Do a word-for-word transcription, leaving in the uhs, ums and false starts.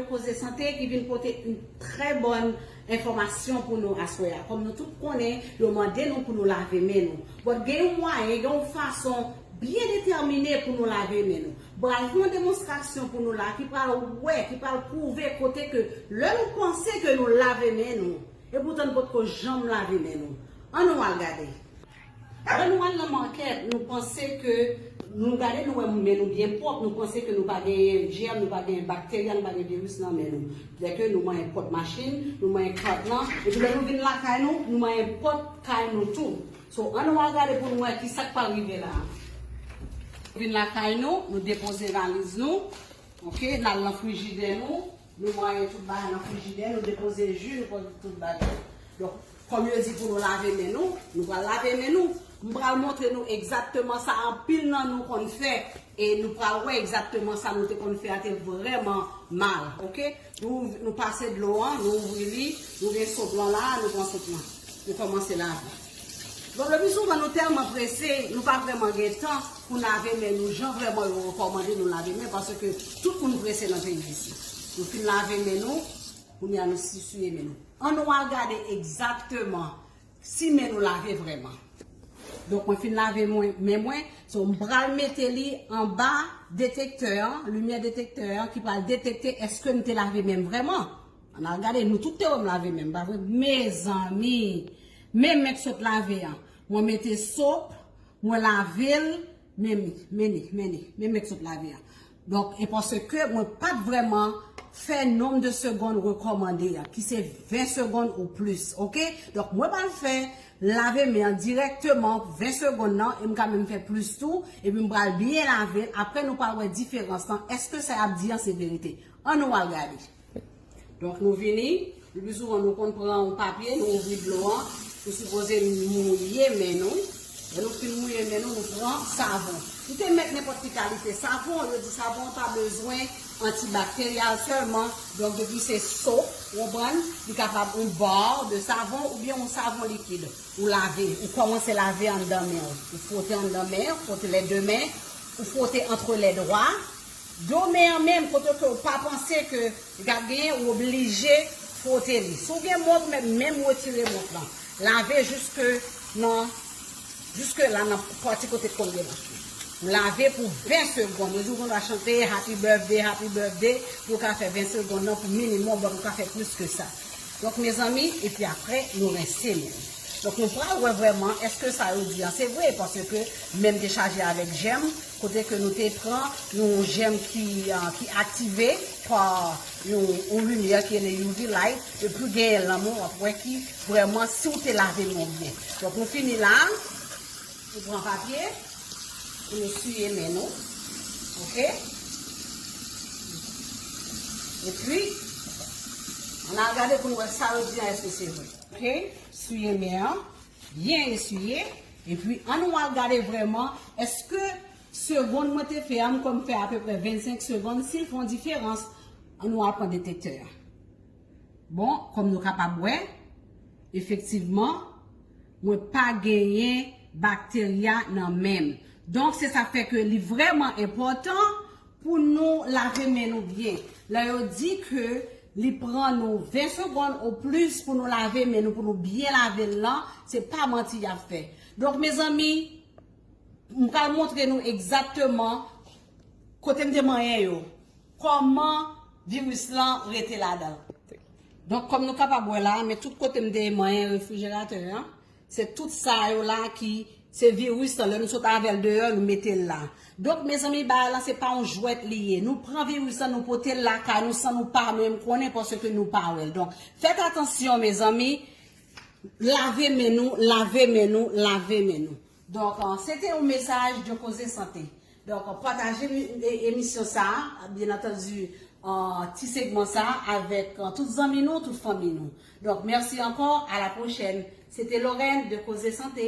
Koze Sante ki vin pote yon trè bòn enfòmasyon pou nou aswè a. Kòm nou tout konnen, yo mande nou pou nou lave men nou. But gen yon mwayen, gen yon fason byen detèmine pou nou lave men nou. Pral fè yon demonstrasyon pou nou la ki pral wè, ki pral pwouve kote ke lè nou panse ke nou lave men nou, epoutan nou potko janm lave men nou. Ann nou al gade. Lè nou al nan makèt, nou panse ke nou gade, nou wè men nou byen pwòp, nou panse ke nou pa genyen jèm, nou pa genyen bakterya, nou pa gen viris nan men nou. Dèke nou manyen pòt machin, nou manyen kat lan, epi lè nou vin lakay nou, nou manyen pòt kay nou tou. So, ann nou al gade pou nou wè ki sa k pral rive la. Vin lakay nou, nou depoze valiz nou, oke, n al nan frijidè nou, nou manyen tout bagay nan frijidè, nou depoze ji, nou poze tout bagay. Donk, kòm yo di pou nou lave men nou, nou pral lave men nou. M pral montre nou egzakteman sa anpil nan nou konn fè, e nou pral wè egzakteman sa nou te konn fè a te vrèman mal, oke? Nou, nou pase dlo an, nou ouvri li, nou gen sop lan la, nou pran sop lan. Nou kòmanse lave. Bon, le pli souvan, nou tèlman prese, nou pa vrèman gen tan pou lave men nou, jan vrèman yo rekòmande nou lave men, paske tout moun prese nan peyi isit. Nou fin lave men nou, kounye a nou si-, siye men nou. Ann nou al gade egzakteman si men nou lave vrèman. Donk, mwen fin lave mwen, men mwen, so m pral mete li anba detektè an, limyè detektè an, ki pral detekte èske m te lave men m vrèman. Ann al gade, nou tout te wè m lave men m, pa vre? Mezanmi, men men k sot lave an. Mwen mete sop, mwen lave l, men, men, men, men men k sot lave an. Donk, e paske mwen pa t vrèman fè nonb de segonn rekòmande a, ki se ven segonn ou plis, oke? Donk, mwen pral fè lave men an dirèkteman ven segonn nan, e m ka menm fè plis tou, epi m pral byen lave l. Apre, nou pral wè diferans lan. Èske sa y ap di an se verite? Ann nou al gade. Donk, nou vini, le pli souvan nou konn pran yon papye, nou ouvri dlo an, nou sipoze mouye men nou. Lè nou fin mouye men nou, nou pran savon. Ou te mèt nenpòt ki kalite savon, yo di savon an pa bezwen antibakteryal sèlman. Donk, depi se sop, ou konprann, li kapab yon bar de savon oubyen yon savon likid. Ou lave, ou kòmanse lave anndan men w. Ou fwote anndan men, fwote les deux mains, ou fwote entre les doigts. Do men an menm, kote ke w pa panse ke l ap genyen, ou oblije fwote li. Si w gen mòp, men, menm retire mòp lan. Lave jiske nan, jiske la nan pati kote k konn gen manch li. Ou lave pou ven segonn. Yo di w gen dwa chante happy birthday, happy birthday, pou w ka fè ven segonn nan pou minimòm, but ou ka fè plis ke sa. Donk, mezanmi, epi apre, nou rense men nou. Donk, nou pral wè vrèman èske sa yo di an se vre, paske men m te chaje avèk jèm, kote ke nou te pran yon jèm ki, ah, ki aktive pa yon, yon limyè ki rele U V light, epi genyen lanmou, w ap wè ki vrèman si w te lave men w byen. Donk, nou fini la, nou pran papye, pou nou siye men nou, oke? Epi, ann al gade pou nou wè sa yo di an, èske se vre. Oke, siye men an, byen esiye, epi ann nou al gade vrèman, èske segonn mwen te fè a, m kwè m fè apeprè vennsenk segonn, si l fè yon diferans, ann nou al pran detektè a. Bon, kòm nou kapab wè, efektivman, mwen pa genyen bakterya nan men m. Donk, se sa k fè ke li vrèman enpòtan pou nou lave men nou byen. Lè yo di ke li pran nou ven segonn ou plis pou nou lave men nou, pou nou byen lave l lan, se pa manti y ap fè. Donk, mezanmi, m pral montre nou egzakteman kote m te manyen yo, kòman viris lan rete ladan l. Donk, kòm nou kapab wè la, men tout kote m te manyen refrijeratè an, se tout sa yo la ki se viris lan. Lè nou sot avè l deyò, nou mete l la. Donk, mezanmi, bagay lan se pa yon jwèt li ye. Nou pran viris lan, nou pote l lakay nou san nou pa menm konnen paske nou pa wè l. Donk, fèt atansyon, mezanmi, lave men nou, lave men nou, lave men nou. Donk, ah, se te yon mesaj de Koze Sante. Donk, pataje mi-, e-, emisyon sa a, byen antandi, ah, ti segman sa a avèk, ah, tout zanmi nou, tout fanmi nou. Donk, mèsi ankò, a la pwochèn. Se te Lorraine de Koze Sante.